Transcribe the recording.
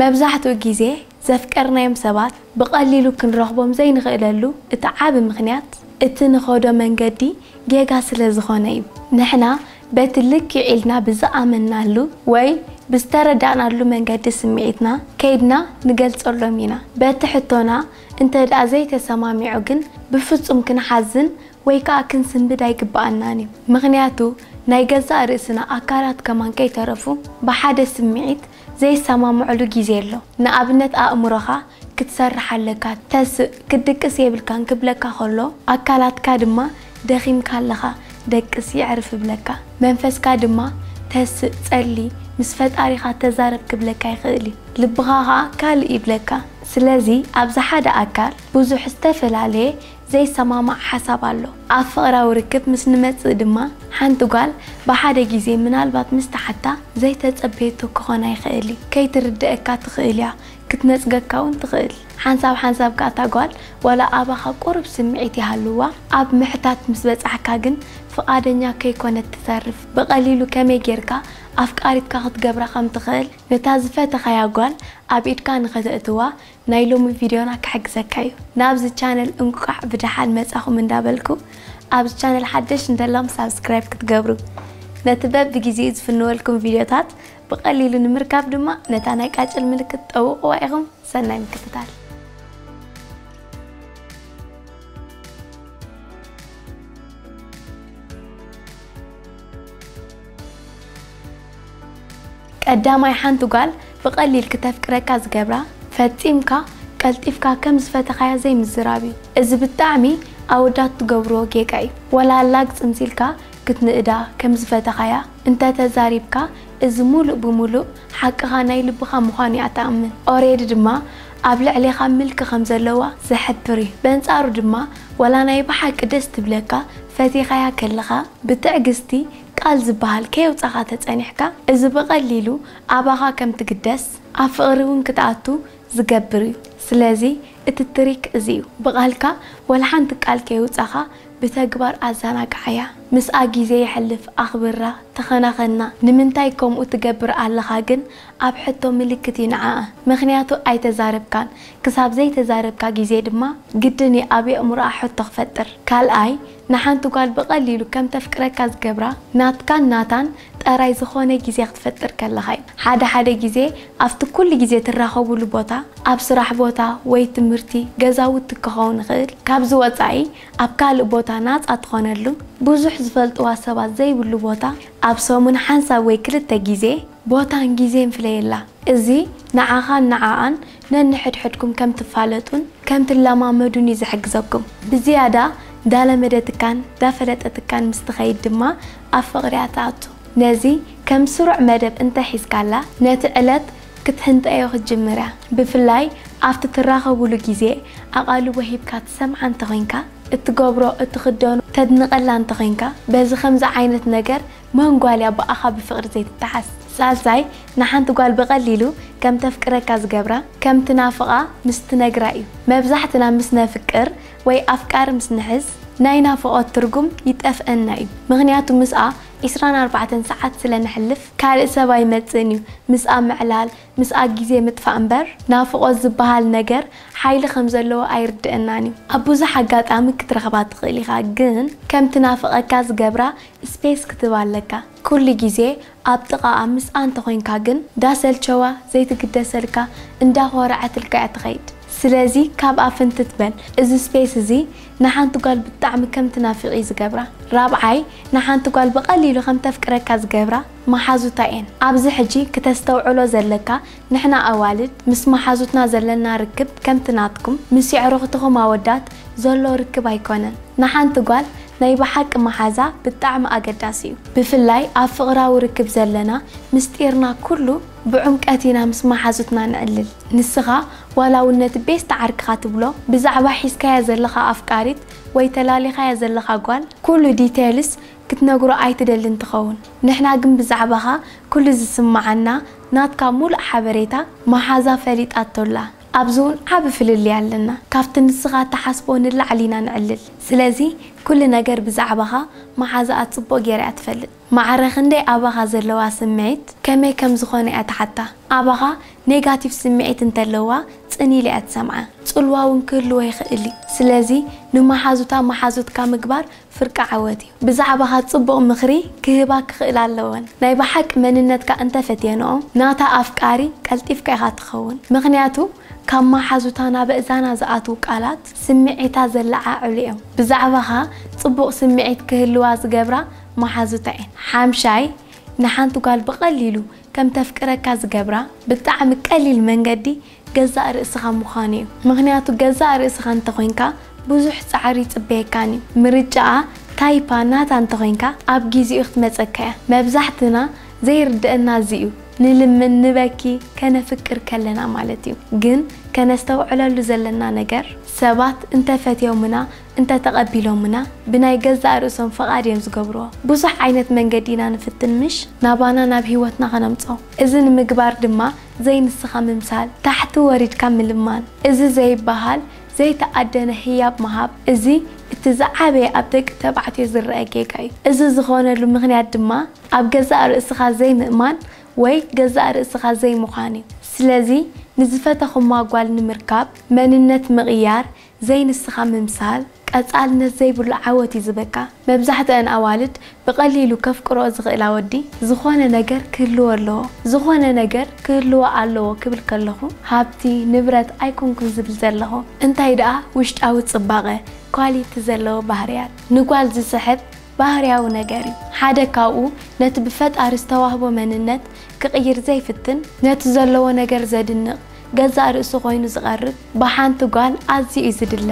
መብዛሕትኡ ግዜ ዘፍቀርናዮም ሰባት ብቐሊሉ ክንረኽቦም ዘይንኽእለሉ እቲ ዓቢ ምኽንያት፣ እቲ ንኸዶ መንገዲ ጌጋ ስለ ዝኾነ እዩ። ንሕና በቲ ልክዕ ኢልና ብዝኣመንናሉ ወይ ብዝተረዳእናሉ መንገዲ ስምዒትና ከይድና ንገልጸሎም ኢና። በቲ ሕቶና እንተ ደኣ ዘይተሰማሚዑ ግን ብፍጹም ክንሓዝን ወይ ከኣ ክንስንብድ ኣይግብኣናን እዩ። ምኽንያቱ ናይ ገዛእ ርእስና ኣካላት ከማን ከይተረፉ ብሓደ ስምዒት ዘይሰማምዑሉ ግዜ ኣሎ። ንኣብነት ኣእምሮኻ ክትሰርሕ ኣለካ፣ ተስእ፣ ክትድቅስ የብልካን ክብለካ ከሎ ኣካላትካ ድማ ደኺምካ ኣለኻ፣ ደቅስ፣ የዕርፍ ይብለካ። መንፈስካ ድማ ተስእ፣ ጸሊ፣ ምስ ፈጣሪኻ ተዛረብ ክብለካ ይኽእል እዩ። ልብኻ ኸኣ ካልእ ይብለካ። ስለዚ ኣብዚ ሓደ ኣካል ብዙሕ ዝተፈላለየ ዘይሰማማዕ ሓሳብ ኣሎ። ኣብ ፍቕራዊ ርክብ ምስ ንመጽእ ድማ ሓንቲ ጓል ብሓደ ግዜ ምናልባት ምስ ተሓታ ዘይተጸበየቶ ክኾና ይኽእል እዩ። ከይትርድኣካ ትኽእል እያ፣ ክትነጽገካ እውን ትኽእል። ሓንሳብ ሓንሳብ ከኣ እታ ጓል ዋላ ኣባኻ ቁሩብ ስምዒት ይሃልዋ፣ ኣብ ምሕታት ምስ በጻሕካ ግን ፍቓደኛ ከይኮነት ትተርፍ። ብቐሊሉ ከመይ ጌርካ ኣፍቃሪትካ ክትገብራ ከም ትኽእል ነታ ዝፈተኻያ ጓል ኣብ ኢድካ ንኸተእትዋ ናይ ሎሚ ቪድዮና ክሕግዘካ እዩ። ናብዚ ቻነል እንቋዕ ብደሓን መጻኹም እንዳበልኩ፣ ኣብዚ ቻነል ሓደሽ እንተሎም ሳብስክራይብ ክትገብሩ፣ ነቲ በብግዜኡ ዝፍንወልኩም ቪድዮታት ብቐሊሉ ንምርካብ ድማ ነታ ናይ ቃጭል ምልክት ጠውቕዋ ኢኹም። ሰናይ ምክትታል። ቀዳማይ፣ ሓንቲ ጓል ብቐሊል ክተፍቅረካ ዝገብራ፣ ፈጺምካ ቀልጢፍካ ከም ዝፈተኻያ ዘይምዝራብ እዩ። እዚ ብጣዕሚ ኣወዳት ትገብርዎ ጌጋ እዩ። ወላ ላግጽ ምሲልካ ክትንእዳ ከም ዝፈተኻያ እንተ ተዛሪብካ፣ እዚ ሙሉእ ብሙሉእ ሓቅኻ ናይ ልብኻ ምዃኑ እያ ትኣምን። ኦሬዲ ድማ ኣብ ልዕሌኻ ምልኪ ከም ዘለዋ ዝሕብር እዩ። በንጻሩ ድማ፣ ወላ ናይ ብሓቂ ደስ ትብለካ፣ ፈቲኻያ ከለኻ ብትዕግስቲ ቃል ዝበሃል ከየውጻኻ ተጸኒሕካ፣ እዚ ብቐሊሉ ኣባኻ ከም ትግደስ፣ ኣብ ፍቕሪ እውን ክትኣቱ ዝገብር እዩ። ስለዚ እቲ ትሪክ እዚ እዩ። ብቓልካ ወላ ሓንቲ ቃል ከየውጻኻ ብተግባር ኣዘናግዓያ። ምስኣ ግዜ የሕልፍ፣ ኣኽብራ፣ ተኸናኸና። ንምንታይ ከምኡ ትገብር ኣለኻ ግን ኣብ ሕቶ ምልክት እዩ ንዓኣ። ምኽንያቱ ኣይተዛረብካን። ክሳብ ዘይተዛረብካ ግዜ ድማ ግድን እዩ ኣብ የእምሮኣ ሕቶ ክፈጥር። ካልኣይ፣ ንሓንቲ ጓል ብቐሊሉ ከም ተፍቅረካ ዝገብራ ናትካን ናታን ጠራይ ዝኾነ ግዜ ክትፈጥር ከለኻ እዩ። ሓደ ሓደ ግዜ ኣብቲ ኩሉ ግዜ ትራኸቡሉ ቦታ፣ ኣብ ስራሕ ቦታ ወይ ትምህርቲ፣ ገዛውቲ ክኸውን ይኽእል። ካብዚ ወጻኢ ኣብ ካልእ ቦታ ናጻ ትኾነሉ፣ ብዙሕ ዝፈልጥዋ ሰባት ዘይብሉ ቦታ፣ ኣብ ሰሙን ሓንሳብ ወይ ክልተ ግዜ ቦታን ግዜን ፍለየላ። እዚ ንዓኻን ንዓኣን ነንሕድሕድኩም ከም ትፋለጡን ከም ትለማመዱን እዩ ዝሕግዘኩም። ብዝያዳ እንዳለመደትካን እንዳፈለጠትካን ምስ ትኸይድ ድማ ኣብ ፍቕሪ እያ ትኣቱ። ነዚ ከም ስሩዕ መደብ እንተ ሒዝካላ፣ ነቲ ዕለት ክትህንጠዮ ክትጅምር እያ። ብፍላይ ኣብቲ ትራኸቡሉ ግዜ ኣቓልቦ ሂብካ ትሰምዓ እንተኾይንካ፣ እትገብሮ፣ እትኽደኖ ተድንቐላ እንተኾይንካ፣ በዚ ከምዚ ዓይነት ነገር መን ጓል እያ ብኣኻ ብፍቕሪ ዘይትተሓዝ? ሳልሳይ፣ ንሓንቲ ጓል ብቐሊሉ ከም ተፍቅረካ ዝገብራ፣ ከም ትናፍቓ ምስ ትነግራ እዩ። መብዛሕትና ምስ ነፍቅር ወይ ኣፍቃሪ ምስ ንሕዝ፣ ናይ ናፍቖት ትርጉም ይጠፍአና እዩ። ምኽንያቱ ምስኣ ዒስራን ኣርባዕተን ሰዓት ስለ ነሕልፍ፣ ካልእ ሰብ ኣይመጽእን እዩ። ምስኣ ምዕላል፣ ምስኣ ግዜ ምጥፋእ እምበር፣ ናፍቖት ዝበሃል ነገር ሓይሊ ከም ዘለዎ ኣይርድአናን እዩ። ኣብ ብዙሕ ኣጋጣሚ ክትረኽባ ትኽእል ኢኻ፣ ግን ከም ትናፍቐካ ዝገብራ ስፔስ ክትህባ ኣለካ። ኩሉ ግዜ ኣብ ጥቓኣ ምስኣ እንተኾይንካ ግን፣ እንዳሰልቸዋ፣ ዘይትግደሰልካ፣ እንዳኾረዐትልካ እያ ትኸይድ። ስለዚ ካብኣ ፍንትት በል። እዚ ስፔስ እዚ ንሓንቲ ጓል ብጣዕሚ ከም ትናፍቕ እዩ ዝገብራ። ራብዓይ፣ ንሓንቲ ጓል ብቐሊሉ ከም ተፍቅረካ ዝገብራ መሓዙታ እየን። ኣብዚ ሕጂ ክተስተውዕሎ ዘለካ፣ ንሕና ኣዋልድ ምስ መሓዙትና ዘለና ርክብ ከምቲ ናትኩም ምስ የዕሩኽትኹም ኣወዳት ዘሎ ርክብ ኣይኮነን። ንሓንቲ ጓል ናይ ብሓቂ መሓዛ ብጣዕሚ ኣገዳሲ እዩ። ብፍላይ ኣብ ፍቕራዊ ርክብ ዘለና፣ ምስጢርና ኩሉ ብዕምቀት ኢና ምስ መሓዙትና ነዕልል። ንስኻ ዋላ እውን ነቲ ቤስት ዓርክኻ ትብሎ፣ ብዛዕባ ሒዝካያ ዘለኻ ኣፍቃሪት ወይ ተላሊኻያ ዘለኻ ጓል ኩሉ ዲቴልስ ክትነግሮ ኣይትደልን ትኸውን። ንሕና ግን ብዛዕባኻ ኩሉ ዝስምዓና ናትካ ሙሉእ ሓበሬታ መሓዛ ፈሊጣቶ ኣላ። ኣብዚ እውን ዓቢ ፍልልይ ኣለና። ካብቲ ንስኻ እትሓስቦ ንላዕሊ ኢና ነዕልል። ስለዚ ኩሉ ነገር ብዛዕባኻ መሓዛኣ ጽቡቕ ጌራ እያ ትፈልጥ። ማዕረ ክንደይ ኣባኻ ዘለዋ ስምዒት ከመይ ከም ዝኾነ እያ ትሓታ። ኣባኻ ኔጋቲቭ ስምዒት እንተለዋ ጽን ኢላ እያ ትሰምዓ። ጽልዋ እውን ክህልዎ ይኽእል እዩ። ስለዚ ንመሓዙታ መሓዙትካ ምግባር ፍርቂ ዓወት እዩ። ብዛዕባኻ ጽቡቕ ምኽሪ ክህባ ክኽእል ኣለወን። ናይ ብሓቂ መንነትካ እንተፈትየንኦ ናታ ኣፍቃሪ ቀልጢፍካ ኢኻ ትኸውን። ምኽንያቱ ካብ መሓዙታ ናብ ኣእዛና ዝኣትዉ ቃላት ስምዒታ ዘለዓዕሉ እዮም። ብዛዕባኻ ጽቡቕ ስምዒት ክህልዋ ዝገብራ መሓዙታ እየን። ሓምሻይ፣ ንሓንቲ ጓል ብቐሊሉ ከም ተፍቅረካ ዝገብራ ብጣዕሚ ቀሊል መንገዲ ገዛእ ርእስኻ ምዃን እዩ። ምኽንያቱ ገዛእ ርእስኻ እንተኾይንካ ብዙሕ ጻዕሪ ይጽበየካን እዩ። ምርጫኣ ታይፓ ናታ እንተኾይንካ ኣብ ጊዜኡ ክትመጸካ እያ። መብዛሕትና ዘይርድአና እዚ እዩ። ንልምን ንበኪ ከነፍቅር ከለና ማለት እዩ። ግን ከነስተውዕለሉ ዘለና ነገር ሰባት እንተፈትዮምና እንተተቐቢሎምና ብናይ ገዛእ ርእሶም ፈቓድ እዮም ዝገብርዎ። ብዙሕ ዓይነት መንገዲ ኢና ንፍትን ምሽ ናባና ናብ ህይወትና ከነምጾ። እዚ ንምግባር ድማ ዘይንስኻ ምምሳል፣ ታሕቲ ወሪድካ ምልማን። እዚ ዘይበሃል ዘይተኣደነ ህያብ ምሃብ። እዚ እቲ ዝዓበየ ኣብ ደቂ ተባዕትዮ ዝረአ ጌጋ እዩ። እዚ ዝኾነሉ ምኽንያት ድማ ኣብ ገዛእ ርእስኻ ዘይምእማን ወይ ገዛእ ርእስኻ ዘይምዃን እዩ። ስለዚ ንዝፈተኹማ ጓል ንምርካብ መንነት ምቕያር፣ ዘይንስኻ ምምሳል ቀጻልነት ዘይብሉ ዓወት እዩ ዝበካ። መብዛሕትአን ኣዋልድ ብቐሊሉ ከፍቅርኦ ዝኽእላ ወዲ ዝኾነ ነገር ክህልዎ ኣለዎ፣ ዝኾነ ነገር ክህልዎ ኣለዎ ክብል ከለኹ ሃብቲ፣ ንብረት ኣይኮንኩን ዝብል ዘለኹ። እንታይ ደኣ ውሽጣዊ ጽባቐ፣ ኳሊቲ ዘለዎ ባህርያት። ንጓል ዝስሕብ ባህርያዊ ነገር እዩ። ሓደ ካብኡ ነቲ ብፈጣሪ ዝተዋህቦ መንነት ክቕይር ዘይፍትን፣ ነቲ ዘለዎ ነገር ዘድንቕ፣ ገዛእ ርእሱ ኮይኑ ዝቐርብ ብሓንቲ ጓል ኣዝዩ እዩ ዝድለ።